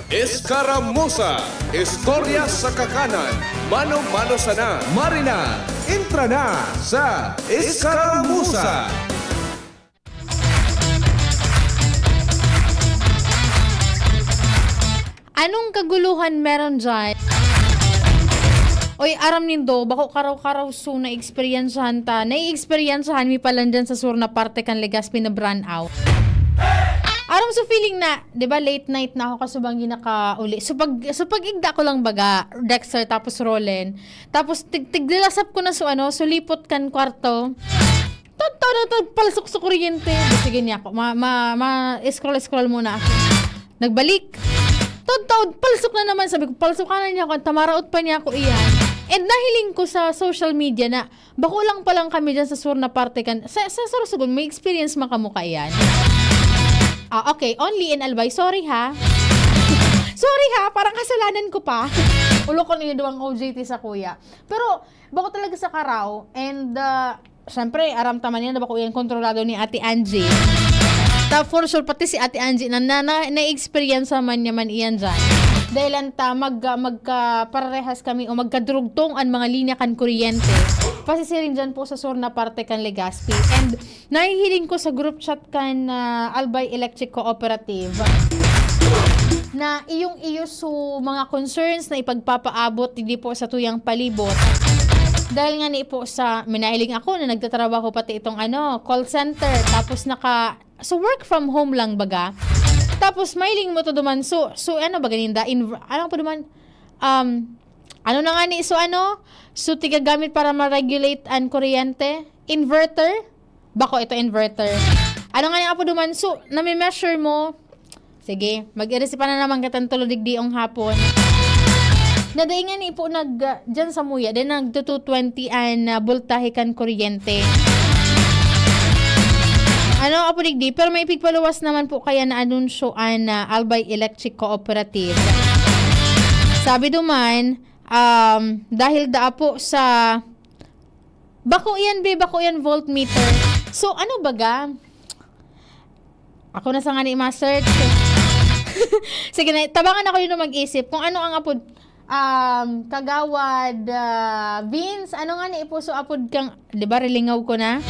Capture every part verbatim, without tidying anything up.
Escaramuza, istorya sa kakanan, mano-mano sana. Marina, entra na sa Escaramuza. Anong kaguluhan meron dyan? Oy, aram nindo, bako karaw-karaw so na-eksperyensyahan ta. Nai-eksperyensyahan mi pa lang dyan sa sur na parte kan Legazpi na brownout. Aram so feeling na, di ba, late night na ako kasubang ginakauli. So pag, so pag igda ko lang baga, Dexter tapos Roland. Tapos tig tigdilasap ko na so ano, so lipot kan kwarto. Totoo na tagpalsok sa kuryente. Sige niya ako. Ma, ma, ma, scroll, scroll muna ako. Nagbalik. Totoo, palsok na naman. Sabi ko, palsokan na niya ako. Tamaraot pa niya ako iyan. And nahiling ko sa social media na bako lang palang kami dyan sa sur na parte kan, sa, sa Sorsogon, may experience man kamo kaiyan. Ah, okay, only in Albay. Sorry ha. Sorry ha, parang kasalanan ko pa. Ulo ko ninyo duwang O J T sa kuya. Pero, bako talaga sa karaw, and uh, syempre, aram ta man yan na bako yan kontrolado ni Ate Angie. Ta for sure, pati si Ate Angie na, na, na, na-experience man niya man iyan dyan. Dahil anta, mag, uh, magkaparehas kami o magkadurugtong an mga linya kan kuryente. Pasisiring dyan po sa sur na parte kan Legazpi. And nahihiling ko sa group chat kan uh, Albay Electric Cooperative na iyong iyo so mga concerns na ipagpapaabot digdi po sa tuyang palibot. Dahil nga ni po sa, may nahiling ako na nagtatrabaho pati itong ano, call center, tapos naka, so work from home lang baga. Tapos mailing mo to duman, so, so ano ba ganinda, inv- ano pa duman, um, ano na nga ni, so ano, so tigagamit para ma-regulate an kuryente, inverter, bako ito inverter. Ano nga ni apo duman, so, nami-measure mo, sige, mag-irisi pa na naman katan tulo digdiong hapon. Nadaingan ni po nag, uh, dyan sa muya, then nagto two twenty an uh, voltahe kan kuryente. Ano, apo digdi, pero may pigpaluwas naman po kaya na anunsyo an uh, Albay Electric Cooperative. Sabi duman, um, dahil daa po sa, bako yan, be, bako yan voltmeter. So, ano baga? Ako na sa nga ni ma-search. Sige na, tabangan ako yun na mag-isip kung ano ang apod, um, Kagawad uh, Vince, ano nga ni ipuso apod kang, di ba, rilingaw ko na?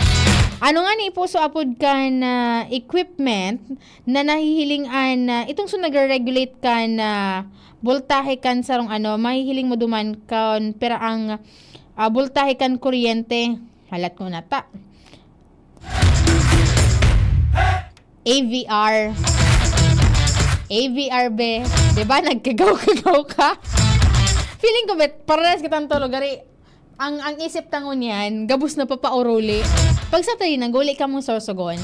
Ano nga ni ipuso apod kan uh, equipment na nahihiling an uh, itong so nagre-regulate kan uh, voltahe kan sarong ano, mahihiling mo duman kan pera ang uh, voltahe kan kuryente. Halat ko na ta. A V R. A V R, be. Di ba? Nagkagaw-kagaw ka. Feeling ko, bet, parehas kitang tulo. Gari, ang, ang isip ta ngunyan, gabos na papauruli. Pag sa tayo, naguli ka mong sorsogon.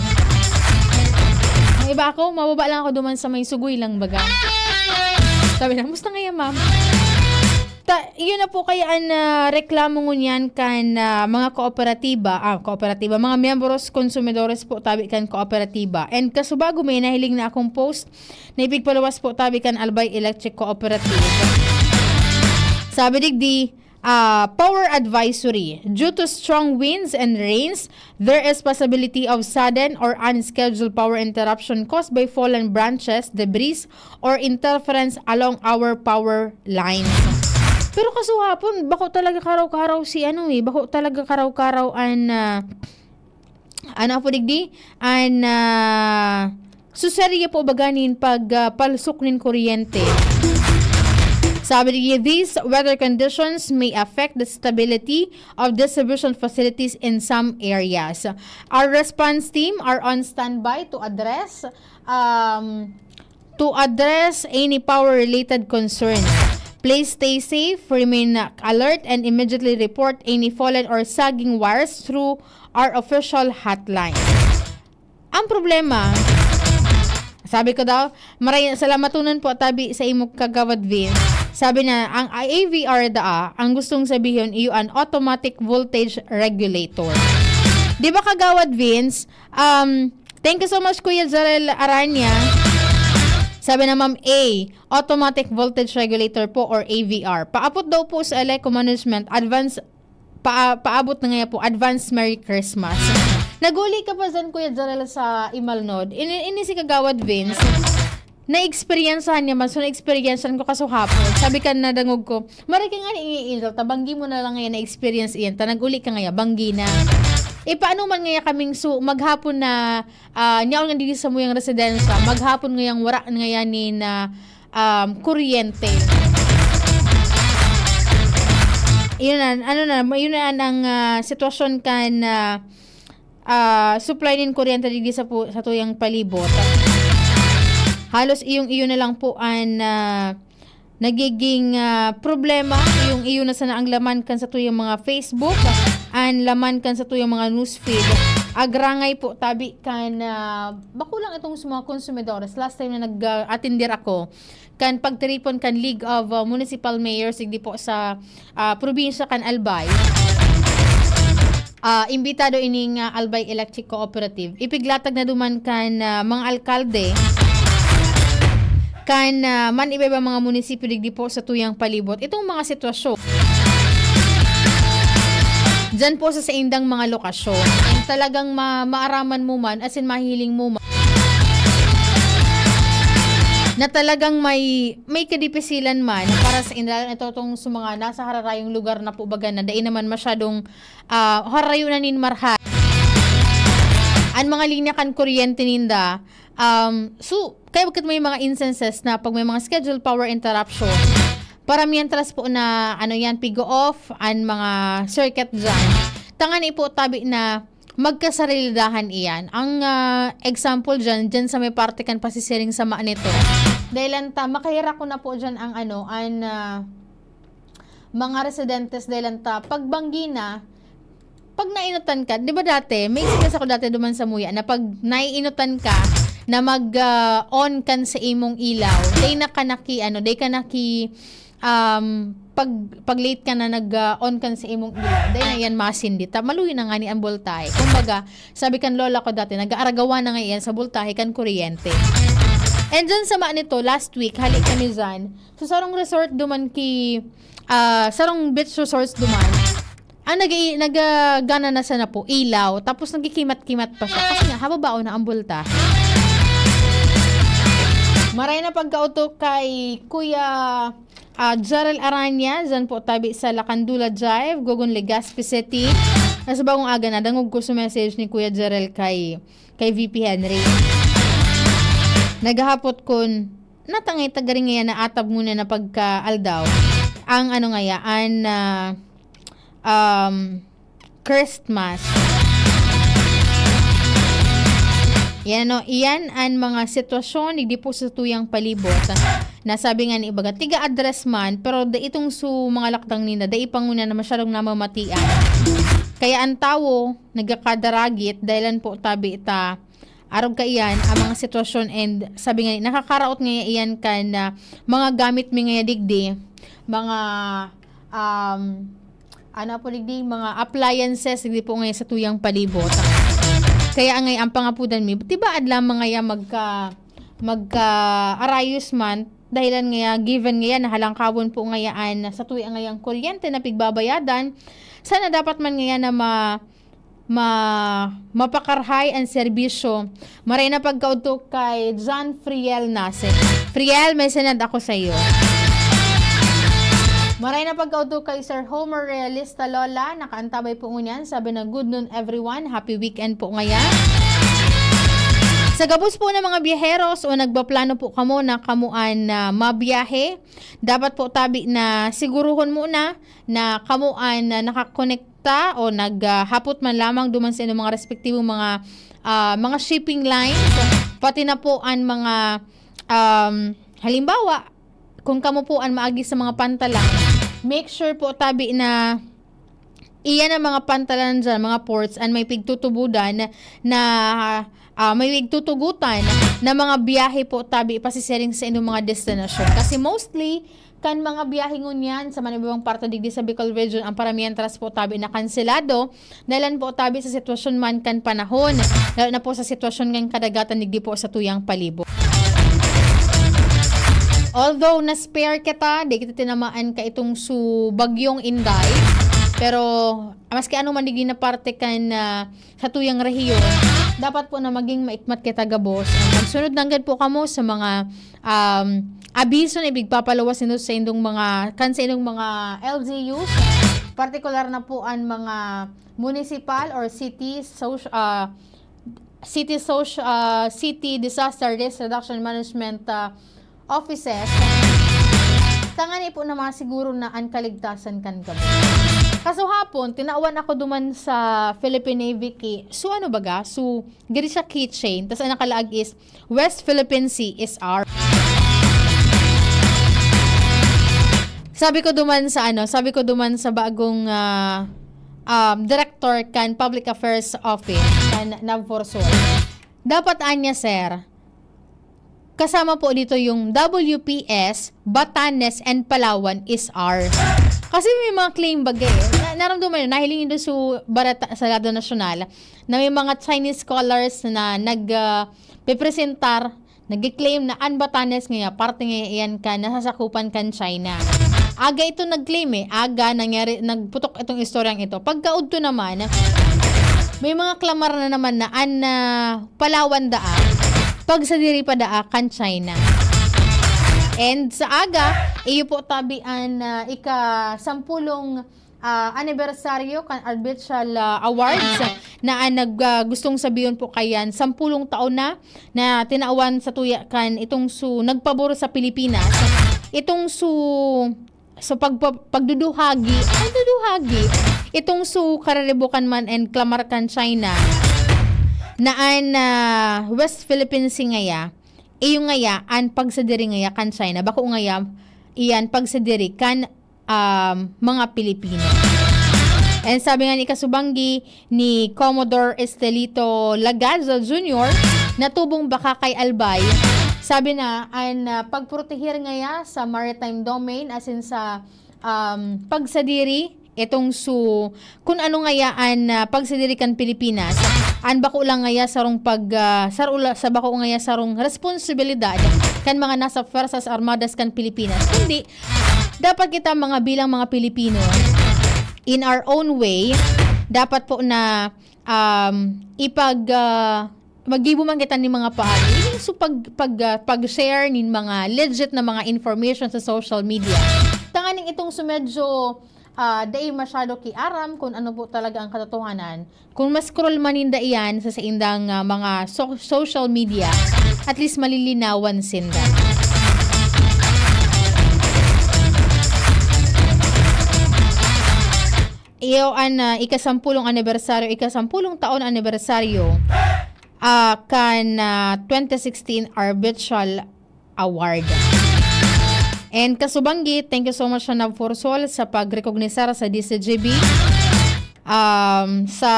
Ang iba ako, mababa lang ako duman sa may sugoy lang baga. Sabi na, "Musta ngayon, ma'am?" Ta, yun na po kaya an uh, reklamo ngunyan kan uh, mga kooperatiba, ah, kooperatiba, mga miyembros, konsumidores po tabi kan kooperatiba. And kasubago may nahiling na akong post na ipigpaluwas po tabi kan Albay Electric Cooperative. Sabi digdi, uh, power advisory. Due to strong winds and rains, there is possibility of sudden or unscheduled power interruption caused by fallen branches, debris, or interference along our power lines. Pero kasuhapon, bako talaga karaw-karaw si ano eh, bako talaga karaw-karaw an, uh, ano po digdi? An, uh, suserye po baga nin pag uh, palsok nin kuryente. Sabi niya, these weather conditions may affect the stability of distribution facilities in some areas. Our response team are on standby to address um, to address any power-related concerns. Please stay safe, remain alert, and immediately report any fallen or sagging wires through our official hotline. Ang problema, sabi ko daw, maray salamatunan po tabi sa imo kagawad Vince. Sabi na, ang A V R daa, ang gustong sabihin, iyo an automatic voltage regulator. Di ba kagawad Vince, um, Thank you so much, Kuya Jarel Aranya. Sabi na Ma'am A, automatic voltage regulator po or A V R. Paabot daw po sa Eleco Management, advance, pa, paabot na nga po, advance Merry Christmas. Naguli ka pa dyan, Kuya Jarel, sa Imalnod. Ini, ini si Kagawad Vince. Na-experiencehan niya man, so na-experiencehan ko kaso hapon. Sabi kan nadangog ko, "Maray ka ngani, Angel, ta banggi mo na lang ngayon na-experience iyan, ta nag-uli ka ngaya, banggi na." E, paano man ngaya kaming su-, maghapon na, ah, nyaon nga digdi samuyang residensya, maghapon ngayang wara ngaya nin, ah, um, kuryente. Yun na, ano na, yun na ang, ah, sitwasyon kan, ah, ah, supply nin kuryente digdi sa pu-, satuyang palibot. Halos iyong-iyo na lang po an, ah, nagiging, ah, problema. Iyong-iyo na sana ang laman kan satuyang mga Facebook, an laman kan satuyang mga newsfeed. Agrangay po tabi kan, ah, bako lang itong sa mga konsumidores. Last time na nag, ah, atender ako, kan pagtiripon kan League of, uh, Municipal Mayors, digdi po sa, ah, probinsya kan Albay. Ah, imbitado ining, ah, Albay Electric Cooperative. Ipiglatag na duman kan, ah, mga alkalde kan, ah, man iba-iba mga munisipyo digdi po satuyang palibot. Itong mga sitwasyon diyan po sa saindang mga lokasyon. Ang talagang ma-, maaraman mo man, as in mahihiling mo man, na talagang may, may kadipisilan man para sa indalan ito, itong sa mga nasa hararayong lugar na po baga na dai naman masyadong, ah, harayo na nin marhay an mga linya kan kuryente ninda. Um, so, kaya bakit may mga instances na pag may mga scheduled power interruption, para mientras po na, ano yan, pigo off an mga circuit dyan, tangani po tabi na magkasarilidahan iyan. Ang, ah, example dyan, dyan sa may parte kan pasisiring sama nito. Dahil ang ta-, makahirak ko na po dyan ang, ano, an, ah, mga residentes dahil ang ta-, pagbanggi na, pag nainutan ka, di ba dati, may experience ako dati duman sa Muya na pag naiinutan ka na mag, ah, on kan sa imong ilaw, day na ka naki, ano, day ka naki, um, pag, pag late ka na nag, ah, on kan sa imong ilaw, day na yan masindi. Ta-, maluyo na nga ni ang voltahe. Kumbaga, sabi kan lola ko dati, nag-aaragawa na nga yan sa voltahe kan kuryente. And dyan sama nito, last week, hali kami dyan. So, sarong resort duman ki, ah, sarong beach resorts duman. Ah, nag-i-, nagagana na sana po, ilaw. Tapos nagkikimat-kimat pa siya. Kasi nga, hababaon na ang bulta. Maray na pagkautok kay Kuya, ah, Jarel Aranya, dyan po tabi sa Lacandula Drive, Gogon, Legazpi City. Nasa bagong aga na, dangog ko sa message ni Kuya Jarel kay, kay V P Henry. Naghahapot kun, natangay ta gari ngaya na atab nguna na pagkaaldaw. Ang ano ngaya, an, ah, um, Christmas. Yan, no? Iyan an mga sitwasyon, digdi po sa tuyang palibot. Nasabi nga ni ibaga, tiga address man, pero da itong su mga lakdang ninda, dai pa nguna na masyadong namamatian. Kaya ang tawo, nagkakadaragit, dahilan po tabi ta, arog kaiyan, ang mga sitwasyon and sabi nga, nakakaraot nga iyan kan, ah, mga gamit mi nga digdi, mga, um, ano po digdi, mga appliances, digdi po ngayon sa tuyang palibot. Kaya ngay ang pangapudan mi, tibaad lamang ngaya magka, magka-arayos man, dahilan ngaya, given ngaya na halangkawon po ngayaan sa tuya ngayang kuryente na pigbabayadan, sana dapat man ngaya na ma-, ma-, mapakarhay ang serbisyo. Maray na pagkaudto kay John Friel Nase. Friel, may sinad ako sa iyo. Maray na pagkaudto kay Sir Homer Realista Lola. Nakaantabay po ngunyan. Sabi na, "Good noon, everyone. Happy weekend po ngayon." Sa gabos po ng mga biyaheros o nagpaplano po kamo na kamuan na mabiyahe, dapat po tabi na siguruhon muna na kamuan na nakakonekta o naghapot man lamang duman sa inyong mga respektibong mga, ah, mga shipping lines, pati na po ang mga, um, halimbawa, kung kamo po ang maagi sa mga pantalan, make sure po tabi na iyan ang mga pantalan dyan, mga ports, ang may pigtutubudan na, ah, may pigtutugutan na mga biyahe po tabi pasisiring sa inyong mga destinasyon. Kasi mostly, kan mga biyahe ngunyan sa mga ibang parte digdi sa Bicol Region, ang paramihan tras po tabi na kanselado, dahilan po tabi sa sitwasyon man kan panahon, lalo na po sa sitwasyon ng kadagatan digdi po sa tuyang palibot. Although na-spare kita, di kita tinamaan ka itong su Bagyong Inday, pero maski ano man digdi na parte kan, ah, sa tuyang rehiyon, dapat po na maging maikmat kita gabos. Magsunod nanggad po kamo sa mga, um, abiso na ipigpapaluwas nindo sa indong mga, kan sa indong mga L G Us. Partikular na po ang mga municipal or city soc-, ah, city soc-, ah, city disaster risk reduction management, ah, offices. Tangani po na masiguro na an kaligtasan kan gabos. Kasuhapon, tinawan ako duman sa Philippine Navy ki-, so ano baga? So, giri siya keychain. Tas ang nakalaag is, "West Philippine Sea is ours." Sabi ko duman sa ano, sabi ko duman sa bagong, ah, um, director kan Public Affairs Office, kan Navforsol. Dapat anya, sir, kasama po dito yung W P S, Batanes and Palawan is ours. Kasi may mga claim baga eh. Na, naramdaman nyo, nahiling nyo sa barata, sa Radyo Nasyonal, na may mga Chinese scholars na nag, ah, pepresentar, nag-claim na an Batanes ngaya, parte ngaya iyan kan nasasakupan kan China. Aga ito nag-claim eh. Aga, nangyari, nagputok itong istoryang ito. Pagkaudto naman, may mga klamar na naman na an, ah, Palawan daa, pagsadiri pa daa kan China. And sa aga, iyo po tabi an, ah, ika-sampulong, ah, anibersaryo kan Arbitral, ah, Awards na an nag, ah, gustong sabihon po kayan, sampulong taon na, na tinawan sa tuya kan itong su-, nagpabor sa Pilipinas. Itong su-, So, pagpa-, pagduduhagi, pagduduhagi, itong su kariribukan man and klamar kan China, na an, ah, West Philippine Sea ngaya, iyo ngaya, an pagsadiri ngaya kan China, bako ngaya, iyan pagsadiri kan, um, mga Pilipino. And sabi nga ni kasubanggi, ni Commodore Estelito Lagazo Junior, na tubong baka kay Albay. Sabi na, an, ah, pagproteher ngaya sa maritime domain, asin sa, um, pagsadiri, itong su-, kun ano ngaya an, ah, pagsadiri kan Pilipinas, an bako lang ngaya sarong pag, ah, sarula-, sa bako ngaya sarong responsibilidad kan mga nasa Fuerzas Armadas kan Pilipinas, kundi dapat kita mga bilang mga Pilipino, in our own way, dapat po na, um, ipag-, ah, maggibo man kita nin mga paagi. Yung su pag, pag, ah, pag-share nin mga legit na mga information sa social media. Tanganing itong su medyo, ah, dai masyado kiaram kung ano po talaga ang katotohanan. Kung ma-scroll man ninda iyan sa saindang, ah, mga so-, social media, at least malilinawan sinda. Iyo an, ah, ikasampulong anibersaryo, ikasampulong taon anibersaryo, ah, kan, ah, twenty sixteen Arbitral Award. And kasubanggi, thank you so much, Navforsol, sa pagrekognisar sa D C G B, um, sa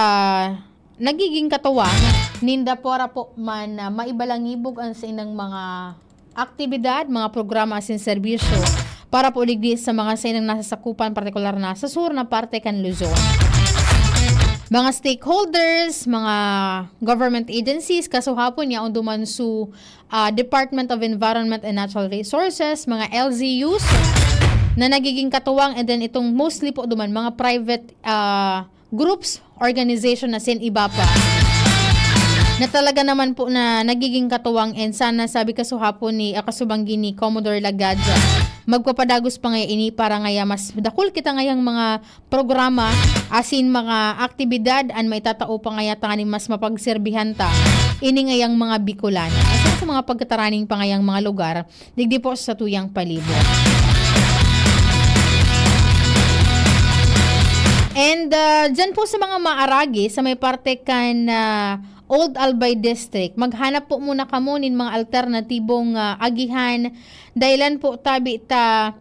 nagiging katuwang ninda para po man, ah, maibalangibog ang saindang mga aktibidad, mga programa asin serbisyo para po digdi sa mga saindang nasasakupan, partikular na sa sur na parte kan Luzon. Mga stakeholders, mga government agencies, kasuhapon yaon duman su ah, Department of Environment and Natural Resources, mga L G Us na nagiging katuwang, and then itong mostly po duman, mga private, ah, groups, organization na sin iba pa, na talaga naman po na nagiging katuwang, and sana sabi kasuhapon ni, ah, kasubanggi ni Commodore Lagaja, magpapadagos pa ngaya ini para ngaya mas dakul kita ngayang mga programa asin mga aktibidad an maitatao pa ngaya tanganing mas mapagserbihan ta ini ngayang mga Bicolan asin sa mga pagkataraning pa ngayang mga lugar digdi po sa satuyang palibot. And, ah, dyan po sa mga maaragi sa may parte kan, ah, Old Albay District, maghanap po muna kamo nin mga alternatibong, ah, agihan. Dahilan po tabi ta,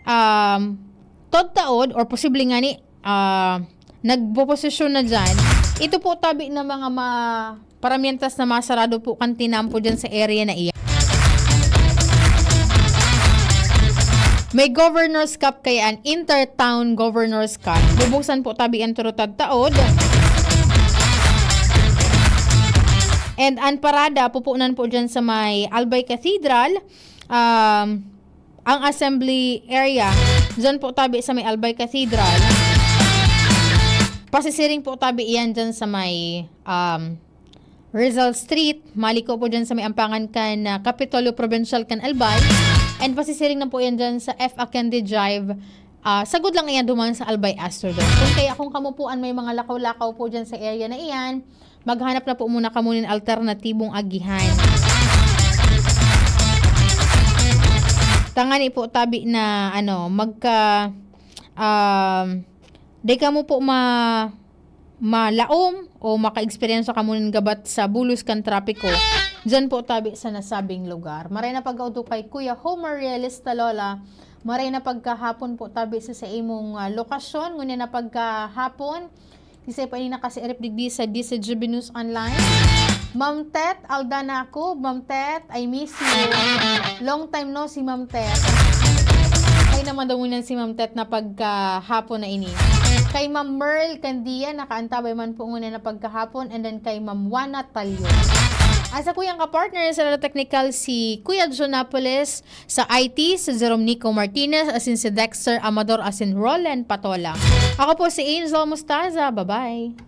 um, todtaod or posible nga ni, ah, nagpoposisyon na dyan, ito po tabi na mga ma-, paramientas na masarado po kan tinampo dyan sa area na iyan. May Governor's Cup kaya an Intertown Governor's Cup. Bubuksan po tabi ang turutad taod. And ang parada, pupunan po dyan sa may Albay Cathedral. Um, ang assembly area, dyan po tabi sa may Albay Cathedral. Pasisiring po tabi iyan dyan sa may, um, Rizal Street, maliko po dyan sa may ampangan kan ah, Kapitolyo Provincial kan Albay. And pasisiring na po yan dyan sa F. Akende Drive. Ah, sagod lang yan duman sa Albay Astrodome. Kung kaya kung kamo po an may mga lakaw-lakaw po dyan sa area na iyan, maghanap na po muna kamo nin alternatibong agihan. Tangani po tabi na ano, magka um, di kamo po ma malaom o maka-eksperyensya kamo nin gabat sa bulos kan trapiko, dyan po tabi sa nasabing lugar. Maray na pagkaudto kay Kuya Homer Realista Lola, maray na pagkahapon po tabi sa, sa imong ah, lokasyon, ngunyan na pagkahapon, kisay pa ini nakasiirip digdi sa D C G B News Online. Ma'am Tet, Aldana ako. Ma'am Tet, I miss you. Long time no si Ma'am Tet. Ay naman daw ngunyan si Ma'am Tet na pagkahapon na ini. Kay Ma'am Merl Candia, nakaantabay man po ngunyan na pagkahapon. And then kay Ma'am Juana Talyo. Asa ko yung kapartner sa Technical si Kuya John Napoles, sa I T, si Jerome Nico Martinez, asin si Dexter Amador, asin Roland Patola. Ako po si Angel Mostaza. Bye-bye.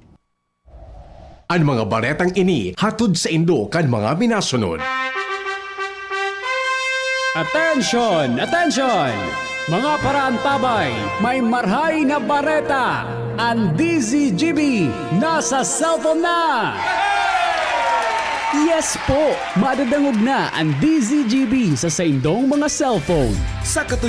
An mga baretang ini hatod saindo kan mga minasunod. Attention! Attention! Mga paraantabay, may marhay na bareta! An D Z G B nasa cellphone na! Yes po! Madadangog na an D Z G B sa saindong mga cellphone. Sa